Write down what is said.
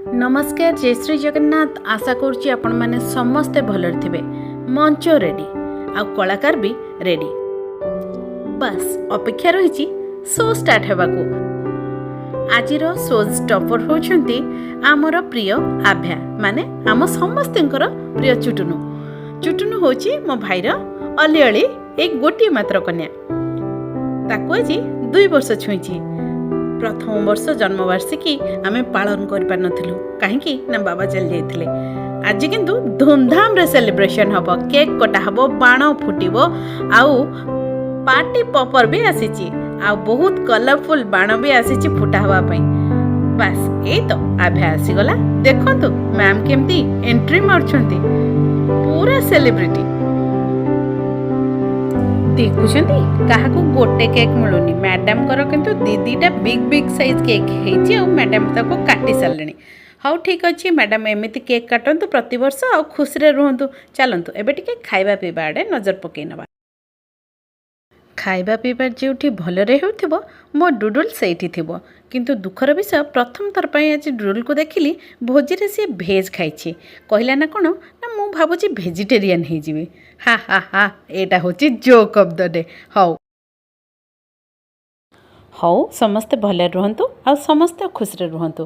ନମସ୍କାର, ଜୟ ଶ୍ରୀ ଜଗନ୍ନାଥ। ଆଶା କରୁଛି ଆପଣମାନେ ସମସ୍ତେ ଭଲରେ ଥିବେ। ମଞ୍ଚ ରେଡ଼ି ଆଉ କଳାକାର ବି ରେଡ଼ି। ବାସ୍, ଅପେକ୍ଷା ରହିଛି ଶୋ ଷ୍ଟାର୍ଟ ହେବାକୁ। ଆଜିର ଶୋ ଷ୍ଟପର ହେଉଛନ୍ତି ଆମର ପ୍ରିୟ ଆଭ୍ୟା, ମାନେ ଆମ ସମସ୍ତଙ୍କର ପ୍ରିୟ ଚୁଟୁନୁ। ଚୁଟୁନୁ ହେଉଛି ମୋ ଭାଇର ଅଲିଅଳି ଏଇ ଗୋଟିଏ ମାତ୍ର କନ୍ୟା। ତାକୁ ଆଜି 2 ବର୍ଷ ଛୁଇଁଛି। ପ୍ରଥମ ବର୍ଷ ଜନ୍ମବାର୍ଷିକୀ ଆମେ ପାଳନ କରିପାରିନଥିଲୁ, କାହିଁକି ନା ବାବା ଚାଲି ଯାଇଥିଲେ। ଆଜି କିନ୍ତୁ ଧୁମଧାମରେ ସେଲିବ୍ରେସନ୍ ହେବ। କେକ୍ କଟା ହେବ, ବାଣ ଫୁଟିବ ଆଉ ପାର୍ଟି ପପର ବି ଆସିଛି ଆଉ ବହୁତ କଲରଫୁଲ୍ ବାଣ ବି ଆସିଛି ଫୁଟା ହେବା ପାଇଁ। ବାସ୍, ଏଇ ତ ଆଭ୍ୟା ଆସିଗଲା। ଦେଖନ୍ତୁ ମ୍ୟାମ୍ କେମିତି ଏଣ୍ଟ୍ରି ମାରୁଛନ୍ତି, ପୁରା ସେଲିବ୍ରିଟି। ଦେଖୁଛନ୍ତି, କାହାକୁ ଗୋଟେ କେକ୍ ମିଳୁନି। ମ୍ୟାଡ଼ାମଙ୍କର କିନ୍ତୁ ଦି ଦିଟା ବିଗ୍ ବିଗ୍ ସାଇଜ୍ କେକ୍ ହେଇଛି ଆଉ ମ୍ୟାଡ଼ାମ ତାକୁ କାଟି ସାରିଲେଣି। ହଉ, ଠିକ୍ ଅଛି ମ୍ୟାଡ଼ାମ, ଏମିତି କେକ୍ କାଟନ୍ତୁ ପ୍ରତିବର୍ଷ ଆଉ ଖୁସିରେ ରୁହନ୍ତୁ। ଚାଲନ୍ତୁ, ଏବେ ଟିକେ ଖାଇବା ପିଇବା ଆଡ଼େ ନଜର ପକାଇ ନେବା। ଖାଇବା ପିଇବା ଯେଉଁଠି ଭଲରେ ହେଉଥିବ, ମୋ ଡୁଡୁଲ ସେଇଠି ଥିବ। କିନ୍ତୁ ଦୁଃଖର ବିଷୟ, ପ୍ରଥମ ଥର ପାଇଁ ଆଜି ଡୁଡୁଲକୁ ଦେଖିଲି ଭୋଜିରେ ସିଏ ଭେଜ୍ ଖାଇଛି। କହିଲା ନା କ'ଣ ନା, ମୁଁ ଭାବୁଛି ଭେଜିଟେରିଆନ୍ ହେଇଯିବି। ହା ହା ହା, ଏଇଟା ହେଉଛି ଜୋକ୍ ଅଫ୍ the day. ହଉ ହଉ, ସମସ୍ତେ ଭଲରେ ରୁହନ୍ତୁ ଆଉ ସମସ୍ତେ ଖୁସିରେ ରୁହନ୍ତୁ।